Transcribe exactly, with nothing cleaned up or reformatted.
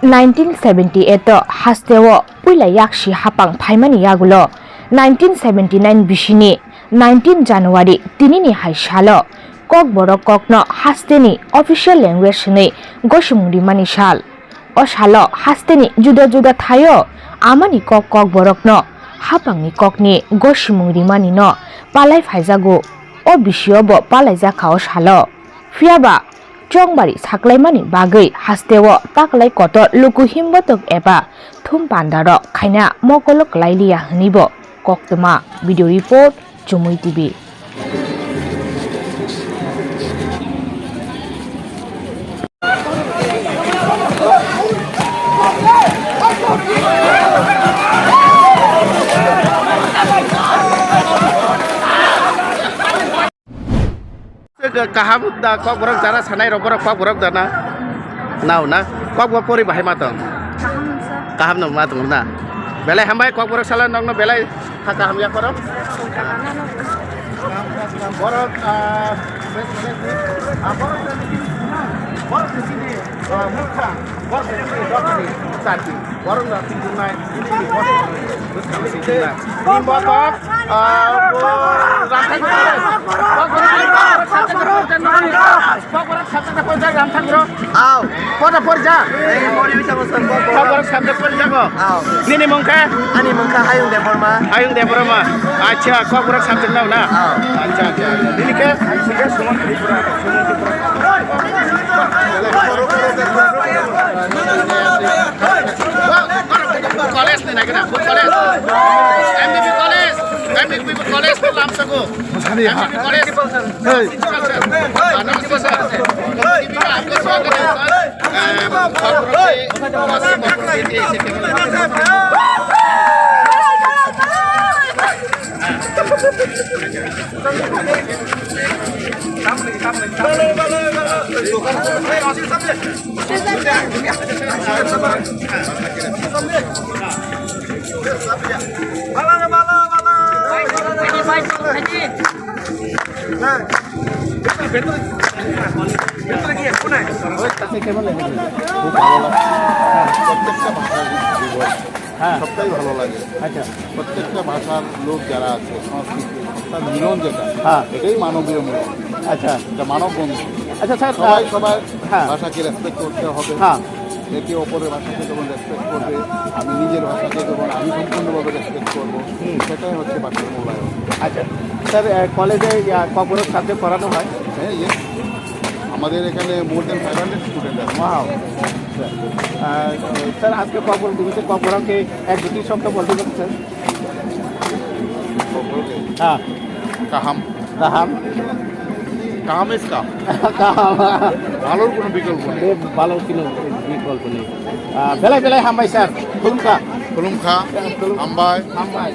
Nineteen seventy eight o hasteo puila yaksi hapang phaimani yagulo nineteen seventy nine bisini nineteen January tinini hai salo Kokborok kokno hasteni official language hwnwi gosimung rimani sal. O salo hasteni juda juda thaio amani kok Kokborokno hapangni kokni gosimung rimanino palai phaijago. O bisiobo palaijakha o salo. Phiyaba chongbari saklaimani bagwi hasteo taklai kotor luku himbotok eba thum pandarok khaina mokolo kwlailiya hwnwibo koktwma. Video report, Chumui T V. Kaham da Kokborok jara sanai rok borok Kokborok jana. Nao na. Kokbo pori bahai ma tong. Kaham no ma tong na. Belai hambai Kokborok sala nokno belai ha kaham ya korok. Borok, ah, bes, bes, ah, borok, borok, borok, borok, Borok ni sini dotni sati. Borok no sini nai. Ini ni borok ni sini nai. Ni botok, ah, bo rangkang ni. Bok borok ni borok sati ni borok ni. Bok borok sati ni borok rangkang ni. Aw. Pada porja. Bok borok sati ni porja ko. Aw. Nini mungkha? Ani mungkha Hayung Debbarma. Hayung Debbarma. Acha, Kokborok sati ni na? Aw. Acha, acha. Nini ke? Nini ke Suman Tripura. Suman Tripura. College ni naikhe na, bu college. M B B college, M B B college ko lamsako. M B B college. Hey. Ah, namaste sir. M B B ka aapka swagatam hai sir. খুব ভালো লাগছে। হ্যাঁ। সবটাই ভালো লাগে। আচ্ছা। প্রত্যেকটা ভাষার লোক যারা আছে, সংস্কৃতি, সবটা মিলন যেটা, হ্যাঁ। এটাই মানবীয় মিলন। আচ্ছা। এটা মানব বন্ধন। আচ্ছা, স্যার, সবাই আহ, সবার হ্যাঁ। ভাষাকে রেসপেক্ট করতে হবে। হ্যাঁ। একে অপরের ভাষাকে যেমন রেসপেক্ট করবে, আমি নিজের ভাষাকে যেমন আমি সম্পূর্ণভাবে রেসপেক্ট করবো, হুম। সেটাই হচ্ছে ভাষার মূল্যায়ন। আচ্ছা, স্যার, আহ, কলেজে, আহ, ককবরক সাবজেক্ট পড়ানো হয়? হ্যাঁ, ইয়েস। আমাদের এখানে more than five hundred student আছে। ওয়াও। স্যার, আহ, স্যার, আজকে ককবরক দিবসে ককবরকে এক দুটি শব্দ বলতে পারেন, স্যার? ককবরকে? হ্যাঁ। কাহাম। কাহাম। কাহাম ইজ কাহাম। কাহাম। ভালোর কোনো বিকল্প নেই। বে-, ভালোর কোনো বিকল্প নেই। আহ, বেলায় বেলায় হামবাই স্যার। খুলুমখা। খুলুমখা। খুলুম-, হামবাই। হামবাই।